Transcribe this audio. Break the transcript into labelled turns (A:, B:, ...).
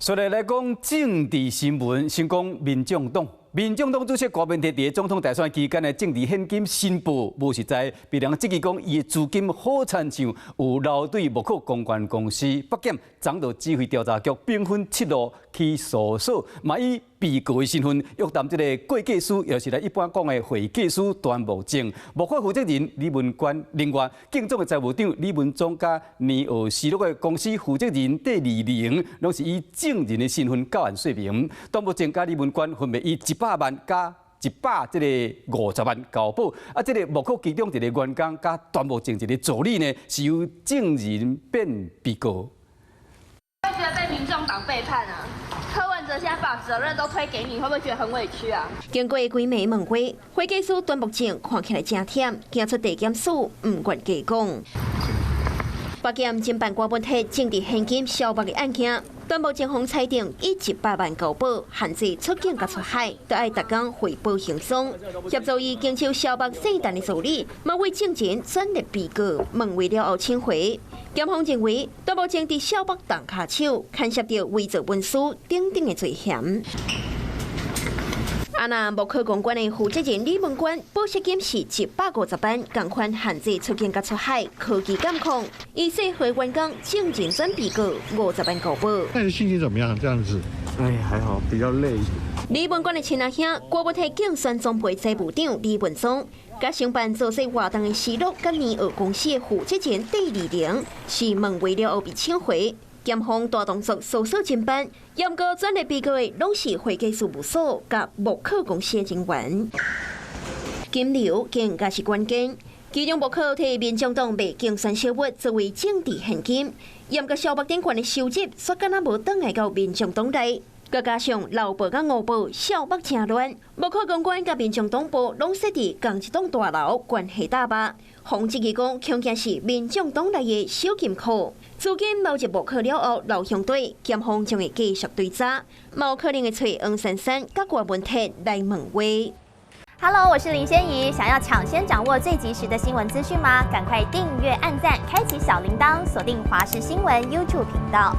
A: 所以來講政治新聞，先講民眾黨。民眾黨主席柯文哲佇總統大選期間的政治獻金申報無實在，被人質疑講伊的資金好親像有流對木可公關公司。北檢昨就指揮調查局兵分七路去搜索，嘛以被告的身份約談這個會計師，也是咱一般講的會計師端木正。木可負責人李文官，另外競總的財務長李文忠佮年澳絲樂的公司負責人戴麗玲，攏是以證人的身份到案說明。端木正佮李文官分別以100萬佮150萬交保，啊，這个木可其中一个員工佮端木正一个助理呢，是由證人變被告。
B: 會覺得被民眾黨背叛啊？柯文哲現在把責任都推給你，會不會覺得很委屈啊？
C: 經過幾暝問話，會計師端木正看起來誠忝，行出地檢署，毋願加講。北檢偵辦郭文鐵政治獻金消目的案件，端木正予裁定以100萬交保，限制出境佮出海，都愛逐工匯報行蹤。協助伊經手蕭目聖誕的助理，嘛為證人轉列被告，問話了後請回。檢方認為，端木正佇蕭目動跤手，牽涉著偽造文書等等的罪嫌。啊，那木可公關的負責人李文官保釋金是150萬，仝款限制出境佮出海，科技監控，伊說回員工證人轉被告50萬交保。
D: 那你心情怎麼樣？這樣子？
E: 哎，還好，比較累。
C: 李文官的親阿兄，郭文鐵競選總部財務長李文忠，佮承辦造勢活動的絲樂佮年澳公司的負責人戴麗玲，是問話了後被請回。檢方大動作搜索偵辦，毋過轉列被告的攏是會計事務所佮木可公司的人員。金流更加是關鍵，其中木可替民眾黨賣競選小物作為政治獻金，毋過蕭目頂懸的收入，煞敢若無轉來到民眾黨內。閣加上老部佮吳部蕭目誠亂，木可公關佮民眾黨部攏設佇仝一棟大樓，關係搭肉。方質疑講，恐驚是民眾黨內的小金庫，資金流入木可了後，流向佗，檢方將會繼續追查，有可能會揣黃珊珊佮郭文鐵來問話。
F: Hello，我是林仙怡，想要搶先掌握最及時的新聞資訊嗎？趕快訂閱、按讚、開啟小鈴鐺，鎖定華視新聞 YouTube 頻道。